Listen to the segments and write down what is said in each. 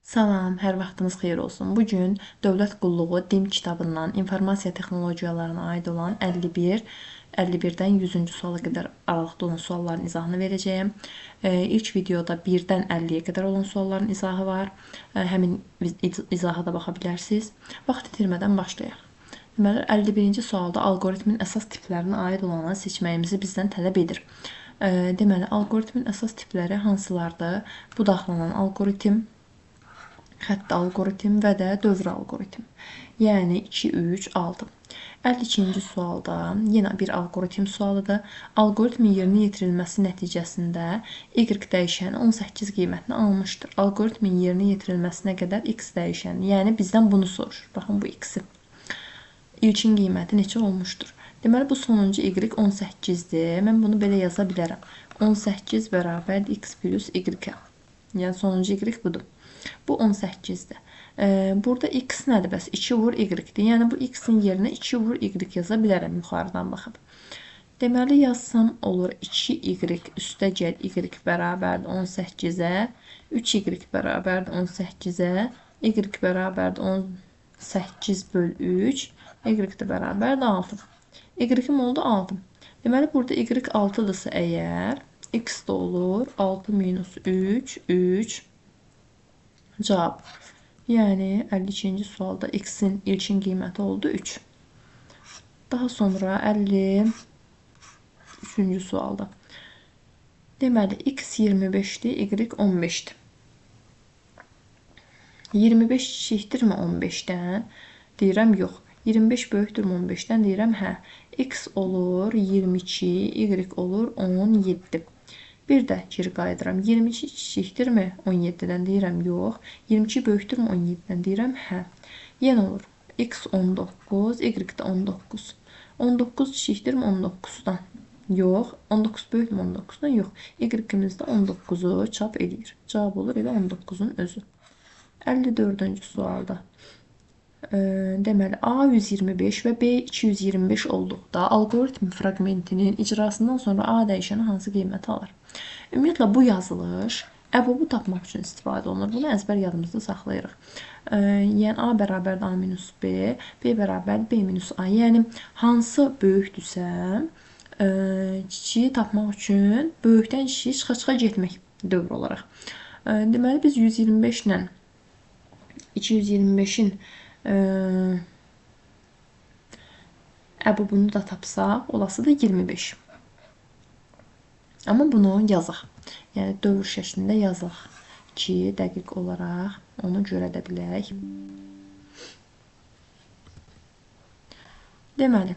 Salam, hər vaxtınız xeyir olsun. Bu gün Dövlət Qulluğu DİM kitabından informasiya texnologiyalarına aid olan 51, 51-dən 100-cü suala qədər aralıqda olan sualların izahını verəcəyəm. İlk videoda 1-dən 50-yə qədər olan sualların izahı var. Həmin izaha da baxa bilərsiniz. Vaxt itirmədən başlayaq. Deməli, 51-ci sualda alqoritmin əsas tiplərinə aid olanı seçməyimizi bizdən tələb edir. Deməli, alqoritmin əsas tipləri hansılardır? Budaqlanan alqoritm, xətti alqoritm və də dövr alqoritm. Yəni 2, 3, 6. 52-ci sualda yenə bir alqoritm sualıdır. Alqoritmin yerinə yetirilməsi nəticəsində Y dəyişəni 18 qiymətini almışdır. Alqoritmin yerinə yetirilməsinə qədər X dəyişəni, yəni bizdən bunu soruşur. Baxın, bu X-i. İlkin qiyməti neçə olmuşdur? Deməli, bu sonuncu Y 18-dir. Mən bunu belə yaza bilərəm. 18 bərabərdir X plus Y. Yəni sonuncu Y budur. Bu 18-dir. Burada X nədir? Bəs 2 vur Y-dir. Yəni bu X-in yerinə 2 vur Y yaza bilərəm yuxarıdan baxıb. Deməli, yazsam olur 2Y üstə gəl Y bərabərdir 18-ə, 3Y bərabərdir 18-ə, Y bərabərdir 18 böl 3, Y də bərabərdir 6. Y-im oldu 6. Deməli, burada Y 6-dırsa əgər, X də olur 6 minus 3, 3. Cavab. Yəni 52-ci sualda X-in ilkin qiyməti oldu 3. Daha sonra 53-cü sualda. Deməli, X 25-dir, Y 15-dir. 25 kiçikdirmi 15-dən? Deyirəm, yox. 25 böyükdürmü 15-dən? Deyirəm, hə. X olur 22, Y olur 17. Bir də geri qayıdıram. 22 kiçikdirmi 17-dən? Deyirəm, yox. 22 böyükdürmü 17-dən? Deyirəm, hə. Yenə olur. X 19, Y də 19. 19 kiçikdirmi 19-dan? Yox. 19 böyükdürmü 19-dan? Yox. Y-imiz də 19-u çap eləyir. Cavab olur elə 19-un özü. 54-cü sualda. Deməli, A 125 və B 225 olduqda alqoritm fraqmentinin icrasından sonra A dəyişəni hansı qiyməti alır? Ümumiyyətlə, bu yazılış əbobu tapmaq üçün istifadə olunur. Bunu əzbər yadımızda saxlayırıq. Yəni, A bərabərdir A minus B, B bərabərdir B minus A. Yəni, hansı böyükdürsə, kiçiyi tapmaq üçün böyükdən kiçiyi çıxa-çıxa getmək dövr olaraq. Deməli, biz 125 ilə 225-in əbobunu da tapsaq, olası da 25. Amma bunu yazaq. Yəni, dövr şəklində yazaq ki, dəqiq olaraq onu görə də bilək. Deməli,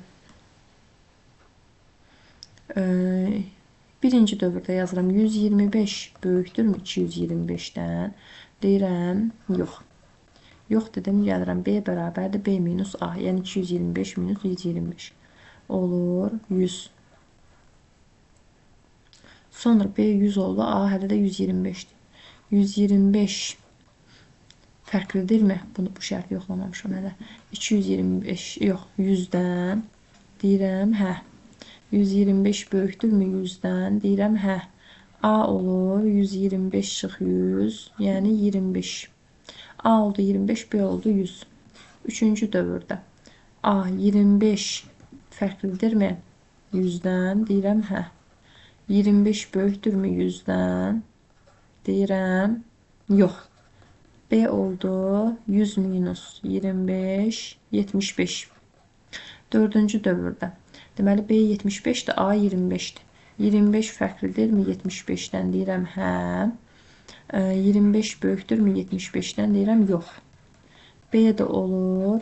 birinci dövrdə yazıram 125 böyükdürmü 225-dən? Deyirəm, yox. Yox dedim, gəlirəm B bərabərdir B minus A, yəni 225 minus 125 olur 100. Sonra B 100 oldu, A hələ də 125-dir. 125 fərqlidirmi? Bunu bu şərti yoxlamamışam hələ. 225, yox, 100-dən deyirəm, hə. 125 böyükdürmü 100-dən? Deyirəm, hə. A olur 125 çıx 100, yəni 25. A oldu 25, B oldu 100. Üçüncü dövrdə A 25 fərqlidirmi 100-dən? Deyirəm, hə. 25 böyükdürmü 100-dən? Deyirəm, yox. B oldu 100 minus 25, 75. Dördüncü dövrdə. Deməli, B 75-dir, A 25-dir. 25 fərqlidirmi 75-dən? Deyirəm, hə. 25 böyükdürmü 75-dən? Deyirəm, yox. B də olur.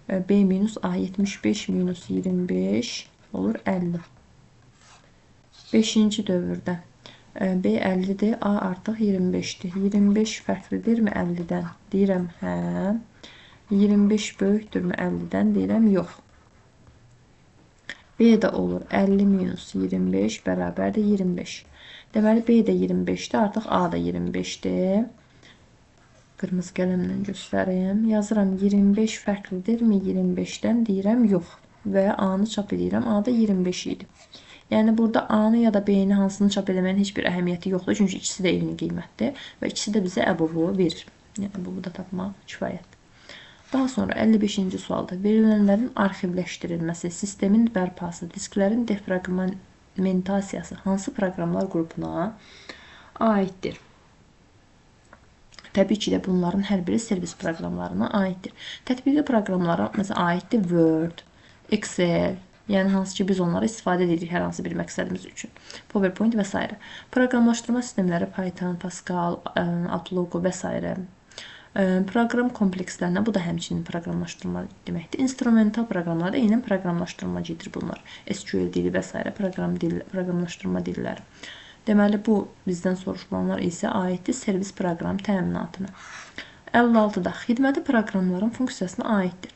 B minus A 75 minus 25 olur 50. Beşinci dövrdə. B 50-dir, A artıq 25-dir. 25 fərqlidirmi 50-dən? Deyirəm, hə. 25 böyükdürmü 50-dən? Deyirəm, yox. B də olur 50 minus 25 bərabərdir 25. Deməli, B də 25-dir, artıq A da 25-dir. Qırmızı qələmlə göstərim. Yazıram, 25 fərqlidirmi 25-dən? Deyirəm, yox. Və A-nı çap edirəm. A da 25 idi. Yəni, burada A-nı ya da B-ni hansını çap eləməyin heç bir əhəmiyyəti yoxdur. Çünki ikisi də eyni qiymətdir və ikisi də bizə əbobu verir. Yəni, bu da tapmaq kifayətdir. Daha sonra 55-ci sualda verilənlərin arxivləşdirilməsi, sistemin bərpası, disklərin defraqmentasiyası hansı proqramlar qrupuna aiddir? Təbii ki də bunların hər biri servis proqramlarına aiddir. Tətbiqi proqramlara məsələn aiddir Word, Excel, yəni hansı ki biz onları istifadə edirik hər hansı bir məqsədimiz üçün. PowerPoint və s. Proqramlaşdırma sistemləri Python, Pascal, Outlook və s. Proqram komplekslərinə, bu da həmçinin proqramlaşdırma deməkdir. İnstrumental proqramlar da eynən proqramlaşdırma gedir bunlar. SQL dili və s. Proqramlaşdırma dilləri. Deməli, bu bizdən soruşulanlar isə aiddir servis proqram təminatına. 56-da xidməti proqramların funksiyasına aiddir.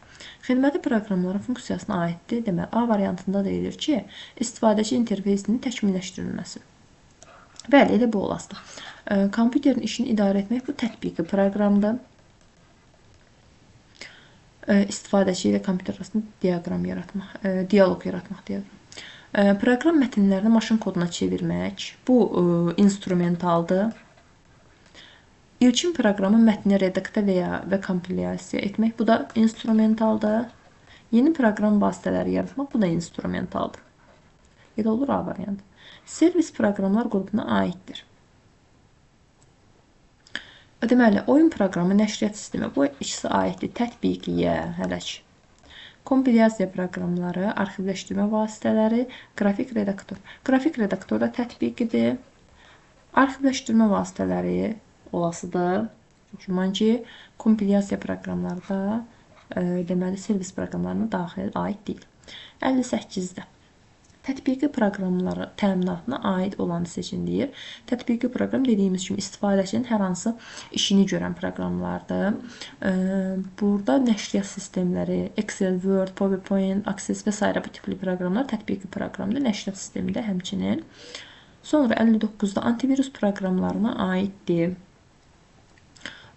Xidməti proqramların funksiyasına aiddir. Deməli, A variantında deyilir ki, istifadəçi interfeysinin təkmilləşdirilməsi. Bəli, elə bu olasıdır. Kompüterin işini idarə etmək bu tətbiqi proqramdır. İstifadəçi ilə kompüter arasında diaqram yaratmaq, dialoq yaratmaq, diaqram. Proqram mətnlərini maşın koduna çevirmək, bu instrumentaldır. İlkin proqramın mətnini redaktə və kompilyasiya etmək, bu da instrumentaldır. Yeni proqram vasitələri yaratmaq, bu da instrumentaldır. Elə olur A variantı. Servis proqramlar qrupuna aiddir. Deməli, oyun proqramı, nəşriyyat sistemi, bu ikisi aiddir tətbiqiyə hələ ki. Kompilyasiya proqramları, arxivləşdirmə vasitələri, qrafik redaktor. Qrafik redaktor da tətbiqidir. Arxivləşdirmə vasitələri olasıdır. Çox güman ki, kompilyasiya proqramları da deməli, servis proqramlarına daxil aid deyil. 58-də. Tətbiqi proqramları təminatına aid olanı seçin deyir. Tətbiqi proqram dediyimiz kimi istifadəçinin hər hansı işini görən proqramlardır. Burada nəşriyyat sistemləri, Excel, Word, PowerPoint, Access və s. bu tipli proqramlar tətbiqi proqramdır. Nəşriyyat sistemində həmçinin. Sonra 59-da antivirus proqramlarına aiddir.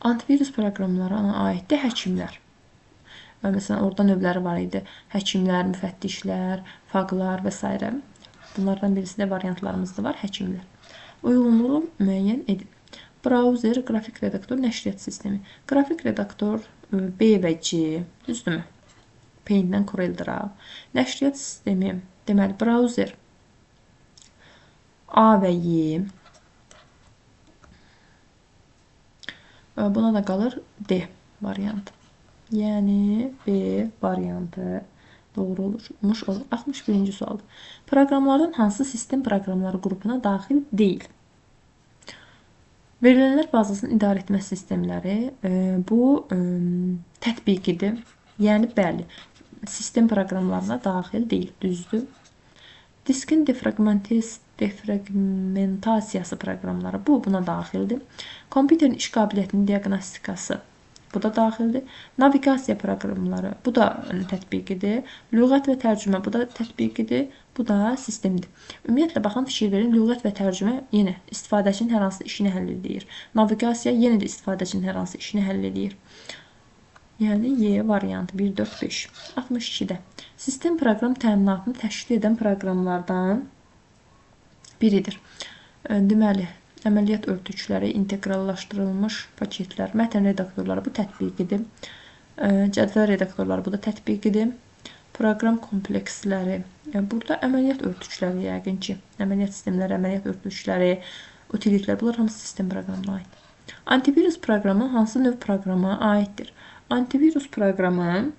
Antivirus proqramlarına aiddir həkimlər. Məsələn, orada növləri var idi. Həkimlər, müfəttişlər, faqlar və s. Bunlardan birisi də variantlarımızda var, həkimlər. Uyğunluğu müəyyən edin. Browser, qrafik redaktor, nəşriyyat sistemi. Qrafik redaktor B və C, düzdürmü? Paint-dən CorelDRAW. Nəşriyyat sistemi, deməli, browser A və Y. Buna da qalır D variantı. Yəni, B variantı doğru olmuş olur. 61-ci sualdır. Proqramlardan hansı sistem proqramları qrupuna daxil deyil? Verilənlər bazasının idarə etmə sistemləri bu tətbiqidir. Yəni, bəli, sistem proqramlarına daxil deyil, düzdür. Diskin defraqmentasiyası proqramları bu, buna daxildir. Kompüterin iş qabiliyyətinin diaqnostikası bu da daxildir. Naviqasiya proqramları, bu da tətbiqidir. Lüğət və tərcümə, bu da tətbiqidir. Bu da sistemdir. Ümumiyyətlə, baxın, fikir verin, lüğət və tərcümə yenə istifadəçinin hər hansı işini həll edir. Naviqasiya yenə də istifadəçinin hər hansı işini həll edir. Yəni, Y variantı 1, 4, 5. 62-də. Sistem proqram təminatını təşkil edən proqramlardan biridir. Deməli, əməliyyat örtükləri, inteqrallaşdırılmış paketlər, mətn redaktorları bu tətbiqidir. Cədvəl redaktorları bu da tətbiqidir. Proqram kompleksləri, burada əməliyyat örtükləri yəqin ki, əməliyyat sistemləri, əməliyyat örtükləri, utilitlər, bunlar hamısı sistem proqramına aiddir. Antivirus proqramı hansı növ proqrama aiddir? Antivirus proqramı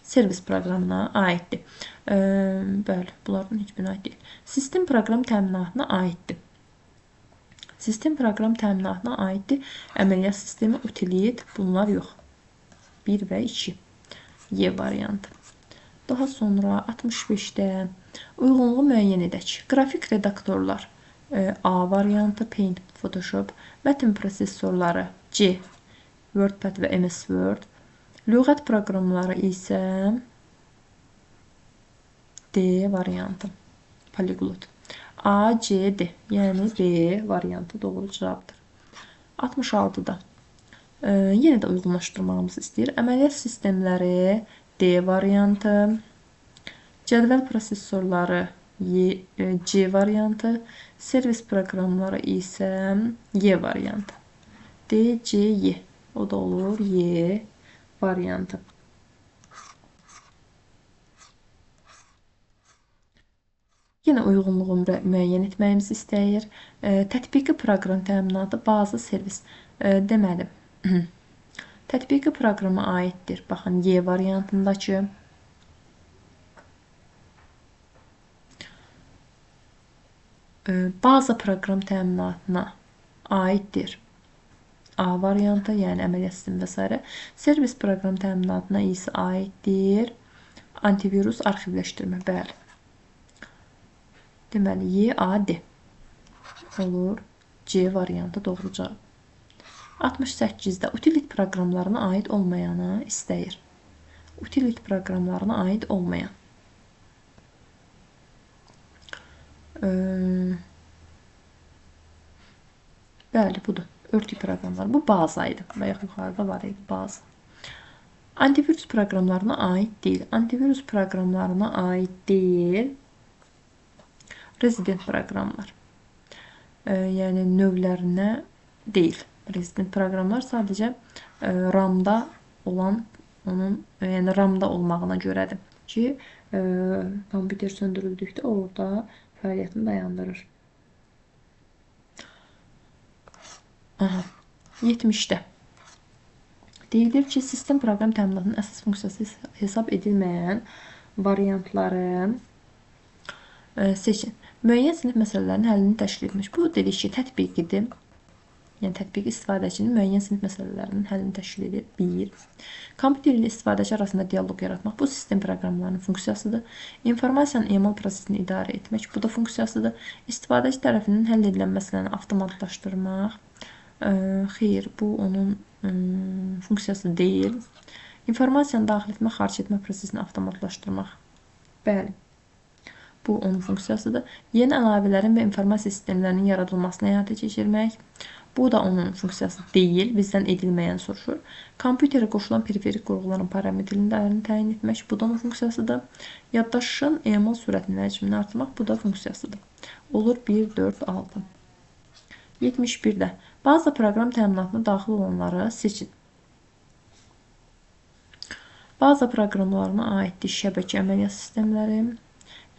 servis proqramına aiddir. Bəli, bunlardan heç birinə aid deyil. Sistem proqram təminatına aiddir. Sistem proqram təminatına aiddir. Əməliyyat sistemi, utilit, bunlar yox. 1 və 2. Y variantı. Daha sonra 65-də uyğunluğu müəyyən edək. Qrafik redaktorlar A variantı, Paint, Photoshop, mətn prosessorları C, WordPad və MS Word, lüğət proqramları isə D variantı, Polyglot. A, C, D, yəni B variantı doğru cavabdır. 66-da yenə də uyğunlaşdırmağımızı istəyir. Əməliyyat sistemləri D variantı, cədvəl prosessorları C variantı, servis proqramları isə Y variantı. D, C, Y. O da olur Y variantı. Yenə uyğunluğu müəyyən etməyimizi istəyir. Tətbiqi proqram təminatı, baza, servis. Deməli, tətbiqi proqrama aiddir. Baxın, Y variantındakı. Baza proqram təminatına aiddir. A variantı, yəni əməliyyat sistemi və s. Servis proqram təminatına isə aiddir. Antivirus arxivləşdirmə, bəli. Deməli, Y, A, D olur. C variantı doğru cavab. 68-də utilit proqramlarına aid olmayanı istəyir. Utilit proqramlarına aid olmayan. Bəli, budur. Örtük proqramları. Bu baza idi. Bayaq yuxarıda var idi baza. Antivirus proqramlarına aid deyil. Antivirus proqramlarına aid deyil. Rezident proqramlar. Yəni növlərinə deyil. Rezident proqramlar sadəcə RAM-da olan, onun, yəni RAM-da olmağına görədir ki, kompüter söndürüldükdə orada fəaliyyətini dayandırır. Aha, 70-də. Deyilir ki, sistem proqram təminatının əsas funksiyası hesab edilməyən variantları seçin. Müəyyən sinif məsələlərinin həllini təşkil etmiş. Bu dedik ki, tətbiqidir. Yəni, tətbiqi istifadəçinin müəyyən sinif məsələlərinin həllini təşkil edir. 1. Kompüter ilə istifadəçi arasında dialoq yaratmaq. Bu, sistem proqramlarının funksiyasıdır. İnformasiyanın emal prosesini idarə etmək. Bu da funksiyasıdır. İstifadəçi tərəfindən həll edilən məsələni avtomatlaşdırmaq. Xeyr, bu onun funksiyası deyil. İnformasiyanı daxil etmə, xaric etmə prosesini avtomatlaşdırmaq. Bəli. Bu, onun funksiyasıdır. Yeni əlavələrin və informasiya sistemlərinin yaradılmasını həyata keçirmək. Bu da onun funksiyası deyil, bizdən edilməyən soruşur. Kompüterə qoşulan periferik qurğuların parametrlərini təyin etmək. Bu da onun funksiyasıdır. Yaddaşın emal sürətini və həcmini artırmaq. Bu da funksiyasıdır. Olur 1, 4, 6. 71-də baza proqram təminatına daxil olanları seçin. Baza proqramlarına aiddir şəbəkə əməliyyat sistemləri,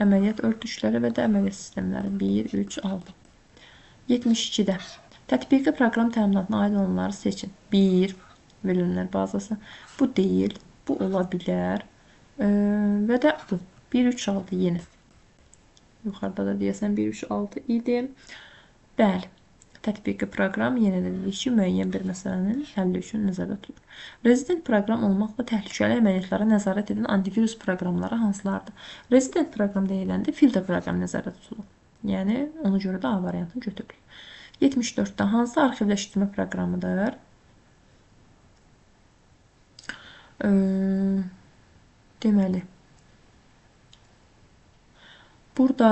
əməliyyat örtükləri və də əməliyyat sistemləri. 1, 3, 6. 72-də tətbiqi proqram təminatına aid olanları seçin. 1, verilənlər bazası. Bu deyil, bu ola bilər. Və də bu. 1, 3, 6 yenə. Yuxarıda da deyəsən 1, 3, 6 idi. Bəli. Tətbiqi proqram yenə də dedik ki, müəyyən bir məsələnin həlli üçün nəzərdə tutulur. Rezident proqram olmaqla təhlükəli əməliyyatlara nəzarət edən antivirus proqramları hansılardır? Rezident proqram deyiləndə filtr proqram nəzərdə tutulur. Yəni, ona görə də A variantını götürülür. 74-də hansı arxivləşdirmə proqramıdır? Deməli, burada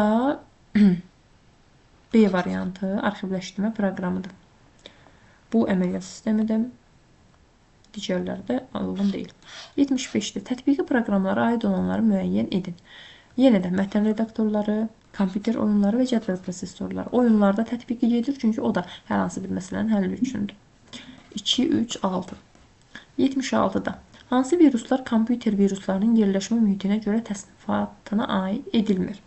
B variantı arxivləşdirmə proqramıdır. Bu əməliyyat sistemidir. Digərləri də uyğun deyil. 75-də tətbiqi proqramlara aid olanları müəyyən edin. Yenə də mətn redaktorları, kompüter oyunları və cədvəl prosesorları. Oyunlarda tətbiqi gedir, çünki o da hər hansı bir məsələnin həlli üçündür. 2, 3, 6. 76-da hansı viruslar kompüter viruslarının yerləşmə mühitinə görə təsnifatına aid edilmir?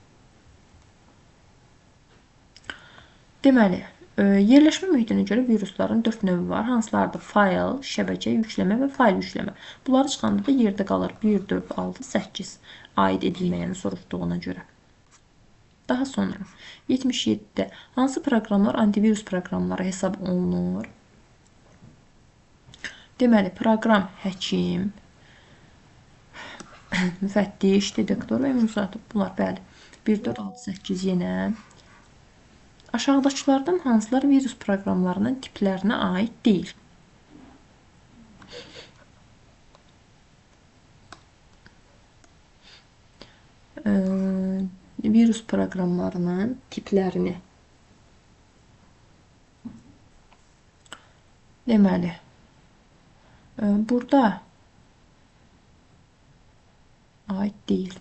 Deməli, yerləşmə mühitinə görə virusların 4 növü var. Hansılardır? Fayl, şəbəkə, yükləmə və fayl yükləmə. Bunları çıxanda da yerdə qalır 1, 4, 6, 8 aid edilməyəni soruşduğuna görə. Daha sonra 77-də hansı proqramlar antivirus proqramları hesab olunur? Deməli, proqram həkim, müfəttiş, detektor və immunizator. Bunlar, bəli. 1, 4, 6, 8 yenə. Aşağıdakılardan hansılar virus proqramlarının tiplərinə aid deyil? Virus proqramlarının tiplərini. Deməli, burada aid deyil.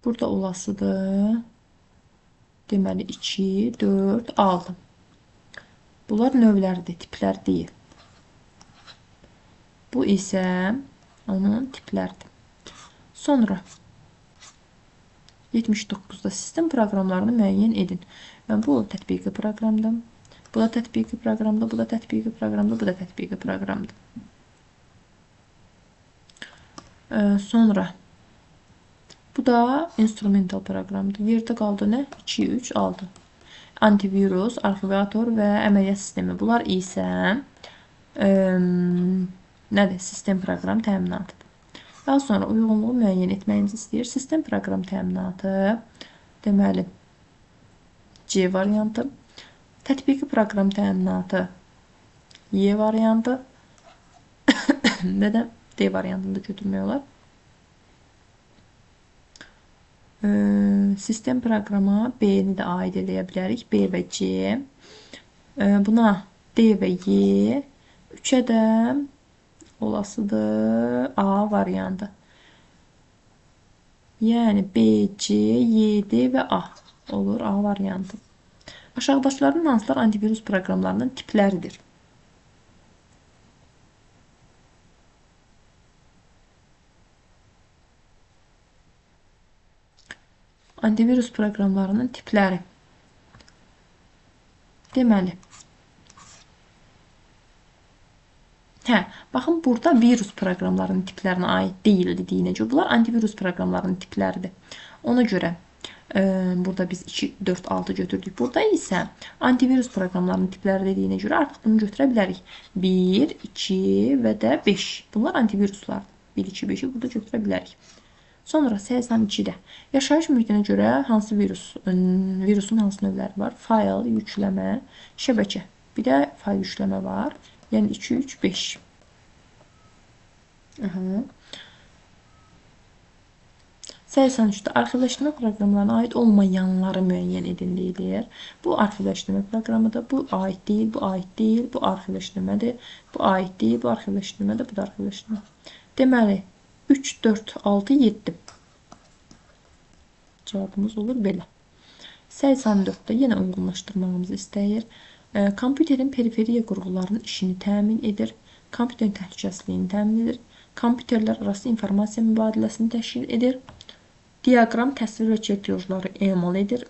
Burada olasıdır. Deməli, 2, 4, 6. Bunlar növlərdir, tiplər deyil. Bu isə onun tipləridir. Sonra 79-da sistem proqramlarını müəyyən edin. Yəni, bu tətbiqi proqramdır. Bu da tətbiqi proqramdır, bu da tətbiqi proqramdır, bu da tətbiqi proqramdır. Sonra bu da instrumental proqramdır. Yerdə qaldı nə? 2, 3, 6. Antivirus, arxivator və əməliyyat sistemi. Bunlar isə nədir? Sistem proqram təminatıdır. Daha sonra uyğunluğu müəyyən etməyimizi istəyir. Sistem proqram təminatı, deməli, C variantı. Tətbiqi proqram təminatı, Y variantı və də D variantını da götürmək olar. Sistem proqrama B-ni də aid eləyə bilərik. B və C. Buna D və Y. 3-ə də olasıdır A variantı. Yəni B, C, Y, D və A olur A variantı. Aşağıdakıların hansılar antivirus proqramlarının tipləridir? Antivirus proqramlarının tipləri. Deməli, baxın, burada virus proqramlarının tiplərinə aid deyil dediyinə görə, bunlar antivirus proqramlarının tipləridir. Ona görə burada biz 2, 4, 6 götürdük. Burada isə antivirus proqramlarının tipləri dediyinə görə artıq bunu götürə bilərik. 1, 2 və də 5. Bunlar antiviruslardır. 1, 2, 5-i burada götürə bilərik. Sonra 82-də yaşayış mühitinə görə hansı virusun hansı növləri var? Fayl, yükləmə, şəbəkə. Bir də fayl yükləmə var. Yəni 2, 3, 5. Aha. 83-də arxivləşdirmə proqramlarına aid olmayanları müəyyən edin deyilir. Bu arxivləşdirmə proqramıdır, bu aid deyil, bu aid deyil, bu arxivləşdirmədir, bu aid deyil, bu arxivləşdirmədir, bu da arxivləşdirmə. Deməli, 3, 4, 6, 7. Cavabımız olur belə. 84-də yenə uyğunlaşdırmağımızı istəyir. Kompüterin periferiya qurğularının işini təmin edir. Kompüterin təhlükəsizliyini təmin edir. Kompüterlər arası informasiya mübadiləsini təşkil edir. Diaqram, təsvir və çertejları emal edir.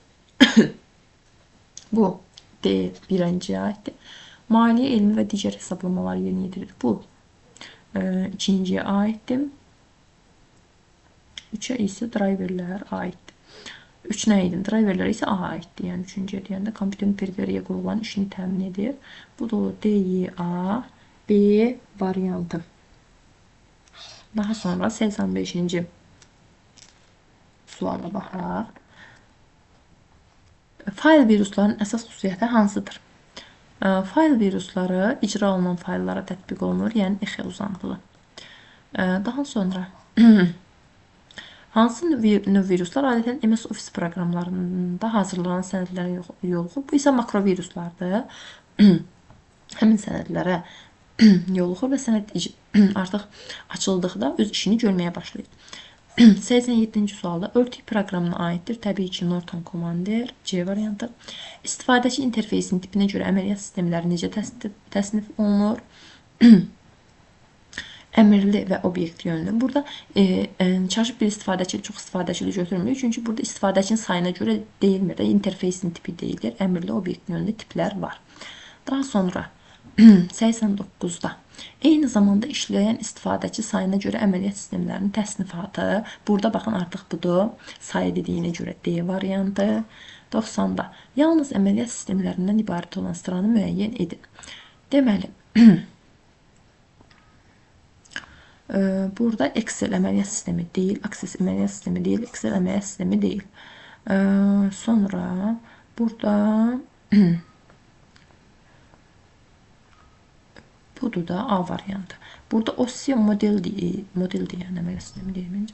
Bu D birinciyə aiddir. Maliyyə elmi və digər hesablamaları yerinə yetirir. Bu ikinciyə aiddir. 3-ə isə driverlər aiddir. 3 nə idi? Driverlər isə A aiddir. Yəni üçüncüyə deyəndə kompüterin periferiya qurğularının işini təmin edir. Bu da olur D, Y, A, B variantı. Daha sonra 85-ci suala baxaq. Fayl viruslarının əsas xüsusiyyəti hansıdır? Fayl virusları icra olunan fayllara tətbiq olunur, yəni EXE uzantılı. Daha sonra hansı növ viruslar adətən MS Office proqramlarında hazırlanan sənədlərə yoluxur? Bu isə makroviruslardır. Həmin sənədlərə yoluxur və sənəd artıq açıldıqda öz işini görməyə başlayır. 87-ci sualda örtük proqramına aiddir. Təbii ki, Norton Commander, C variantı. İstifadəçi interfeysinin tipinə görə əməliyyat sistemləri necə təsnif olunur? Əmirli və obyekt yönlü. Burada çaşıb bir istifadəçi, çox istifadəçili götürmürük. Çünki burada istifadəçinin sayına görə deyilmir də, interfeysin tipi deyilir. Əmirli, obyekt yönlü tiplər var. Daha sonra 89-da eyni zamanda işləyən istifadəçi sayına görə əməliyyat sistemlərinin təsnifatı. Burada baxın artıq budur. Sayı dediyinə görə D variantı. 90-da yalnız əməliyyat sistemlərindən ibarət olan sıranı müəyyən edin. Deməli, burada Excel əməliyyat sistemi deyil, Access əməliyyat sistemi deyil, Excel əməliyyat sistemi deyil. Sonra burada budur da A variantı. Burada OSI model deyil, yəni əməliyyat sistemi deyil məncə.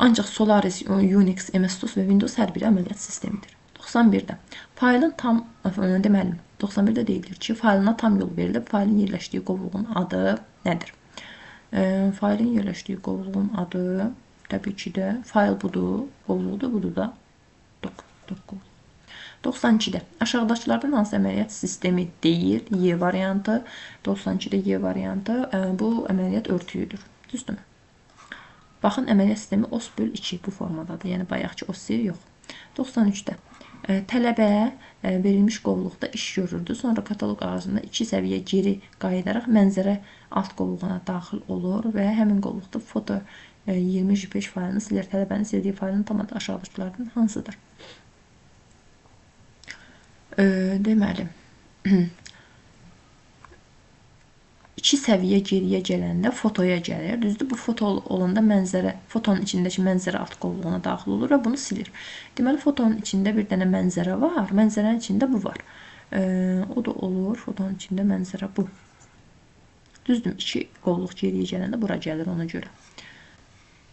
Ancaq Solaris, Unix, MS-DOS və Windows hər biri əməliyyat sistemidir. 91-də faylın tam, deməli, 91-də deyilir ki, faylına tam yol verilib, faylın yerləşdiyi qovluğun adı nədir? Faylın yerləşdiyi qovluğun adı, təbii ki də, fayl budur, qovluğu da budur da. Doc, doc qovluğu. 92-də aşağıdakılardan hansı əməliyyat sistemi deyil? Y variantı. 92-də Y variantı. Bu əməliyyat örtüyüdür. Düzdürmü? Baxın, əməliyyat sistemi OS böl 2 bu formadadır. Yəni, bayaqki OS yox. 93-də tələbə verilmiş qovluqda iş görürdü. Sonra kataloq ağacında 2 səviyyə geri qayıdaraq mənzərə alt qovluğuna daxil olur və həmin qovluqda foto 20 JPEG faylını silir. Tələbənin sildiyi faylın tam adı aşağıdakılardan hansıdır? Deməli, 2 səviyyə geriyə gələndə fotoya gəlir. Düzdür, bu foto olanda mənzərə, fotonun içindəki mənzərə alt qovluğuna daxil olur və bunu silir. Deməli, fotonun içində bir dənə mənzərə var, mənzərənin içində bu var. O da olur, fotonun içində mənzərə bu. Düzdür, 2 qovluq geriyə gələndə bura gəlir ona görə.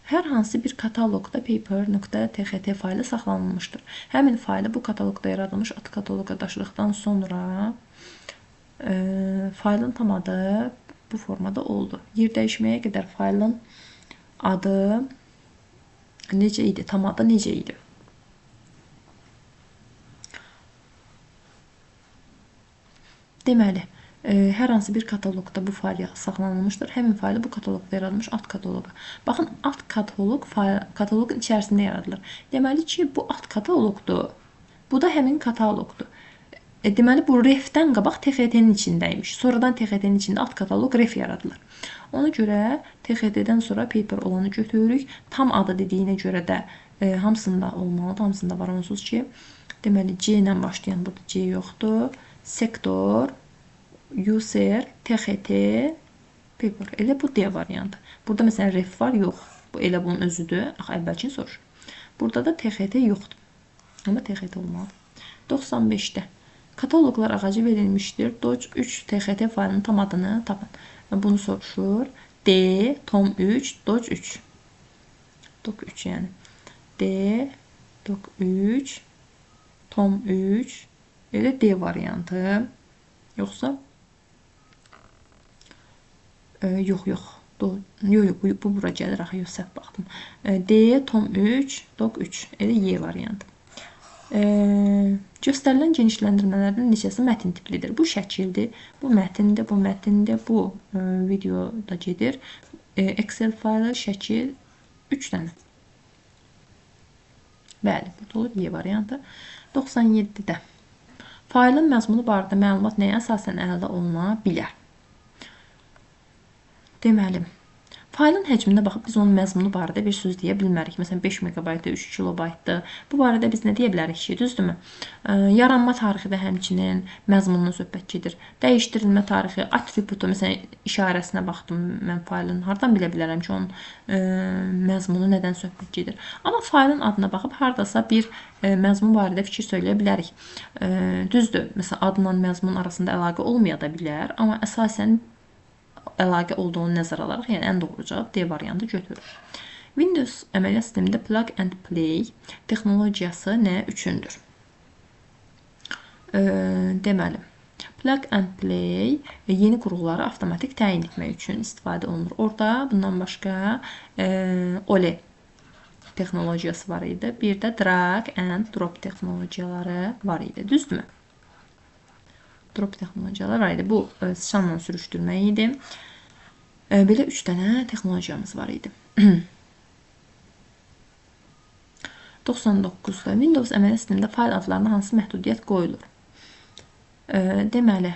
Hər hansı bir kataloqda paper.txt faylı saxlanılmışdır. Həmin faylı bu kataloqda yaradılmış ad kataloqa daşıdıqdan sonra faylın tam adı bu formada oldu. Yer dəyişməyə qədər faylın adı necə idi? Tam adı necə idi? Deməli, hər hansı bir kataloqda bu fayl saxlanılmışdır. Həmin faylı bu kataloqda yaradılmış alt kataloqa. Baxın, alt kataloq kataloqun içərisində yaradılır. Deməli ki, bu alt kataloqdur. Bu da həmin kataloqdur. Deməli, bu ref-dən qabaq TXT-nin içindəymiş. Sonradan TXT-nin içində alt kataloq ref yaradılır. Ona görə TXT-dən sonra paper olanı götürürük. Tam adı dediyinə görə də hamısında olmalıdır, hamısında var onsuz ki. Deməli, C ilə başlayan burada C yoxdur. Sektor, user, TXT, paper. Elə bu D variantı. Burada məsələn ref var, yox. Bu elə bunun özüdür. Axı, əvvəlkini soruşur. Burada da TXT yoxdur. Amma TXT olmalıdır. 95-də kataloqlar ağacı verilmişdir. Doc 3 TXT faylının tam adını tapın. Bunu soruşur. D, tom 3, doc 3. Doc 3 yəni. D, doc 3, tom 3. Elə D variantı. Yoxsa? Yox, yox. Yox, yox, bu bura gəlir. Axı, yox, səhv baxdım. D, tom 3, doc 3. Elə Y variantı. Göstərilən genişləndirmələrdən neçəsi mətn tiplidir? Bu şəkildir, bu mətindir, bu mətindir, bu videoda gedir. Excel faylı, şəkil 3 dənə. Bəli, burada olur Y variantı. 97-də faylın məzmunu barədə məlumat nəyə əsasən əldə oluna bilər? Deməli, faylın həcminə baxıb biz onun məzmunu barədə bir söz deyə bilmərik. Məsələn, 5 megabaytdır, 3 kilobaytdır. Bu barədə biz nə deyə bilərik ki, düzdürmü? Yaranma tarixi də həmçinin məzmunundan söhbət gedir. Dəyişdirilmə tarixi, atributu, məsələn, işarəsinə baxdım mən faylın. Hardan bilə bilərəm ki, onun məzmunu nədən söhbət gedir? Amma faylın adına baxıb hardasa bir məzmun barədə fikir söyləyə bilərik. Düzdür, məsələn, adla məzmun arasında əlaqə olmaya da bilər, amma əsasən əlaqə olduğunu nəzərə alaraq, yəni ən doğru cavab D variantı götürür. Windows əməliyyat sistemində Plug and Play texnologiyası nə üçündür? Deməli, Plug and Play yeni qurğuları avtomatik təyin etmək üçün istifadə olunur. Orada bundan başqa OLE texnologiyası var idi. Bir də Drag and Drop texnologiyaları var idi. Düzdürmü? Drop texnologiyaları var idi. Bu, sıçanla sürüşdürmək idi. Belə 3 dənə texnologiyamız var idi. 99-da Windows əməliyyat sistemində fayl adlarına hansı məhdudiyyət qoyulur? Deməli,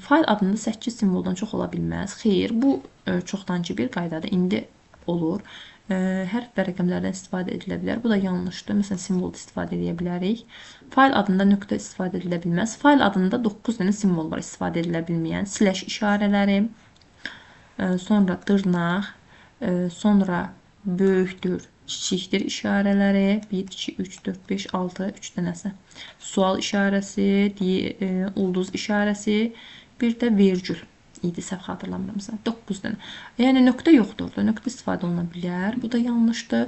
fayl adında 8 simvoldan çox ola bilməz. Xeyr, bu çoxdankı bir qaydadır. İndi olur. Hərf və rəqəmlərdən istifadə edilə bilər. Bu da yanlışdır. Məsələn, simvol istifadə edə bilərik. Fayl adında nöqtə istifadə edilə bilməz. Fayl adında 9 dənə simvol var istifadə edilə bilməyən. Slash işarələri, sonra dırnaq, sonra böyükdür, kiçikdir işarələri. 1, 2, 3, 4, 5, 6, 3 dənəsi. Sual işarəsi, ulduz işarəsi, bir də vergül idi, səhv xatırlamıramsa. 9 dənə. Yəni, nöqtə yoxdur orada. Nöqtə istifadə oluna bilər. Bu da yanlışdır.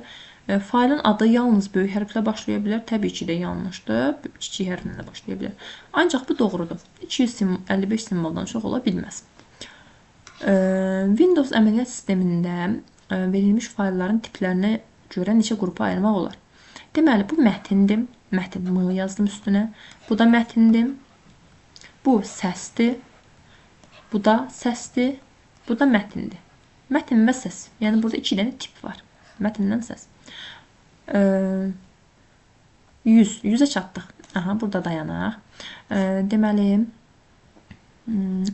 Faylın adı yalnız böyük hərflə başlaya bilər. Təbii ki də yanlışdır. Kiçik hərflə də başlaya bilər. Ancaq bu doğrudur. 255 simvoldan çox ola bilməz. Windows əməliyyat sistemində verilmiş faylların tiplərinə görə neçə qrupa ayırmaq olar? Deməli, bu mətindir. Mətin M yazdım üstünə. Bu da mətindir. Bu səsdir. Bu da səsdir. Bu da mətindir. Mətin və səs. Yəni, burada 2 dənə tip var. Mətindən səs. 100. 100-ə çatdıq. Aha, burada dayanaq. Deməli,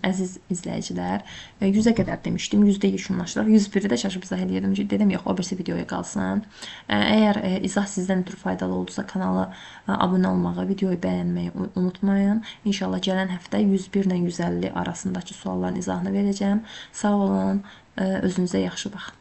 əziz izləyicilər, 100-ə qədər demişdim, 100-də yekunlaşdıraq. 101-i də çaşıb izah eləyirdim ki, dedim, yox, o birisi videoya qalsın. Əgər izah sizdən ötürü faydalı oldusa, kanala abunə olmağı, videoyu bəyənməyi unutmayın. İnşallah gələn həftə 101 ilə 150 arasındakı sualların izahını verəcəm. Sağ olun, özünüzə yaxşı baxın.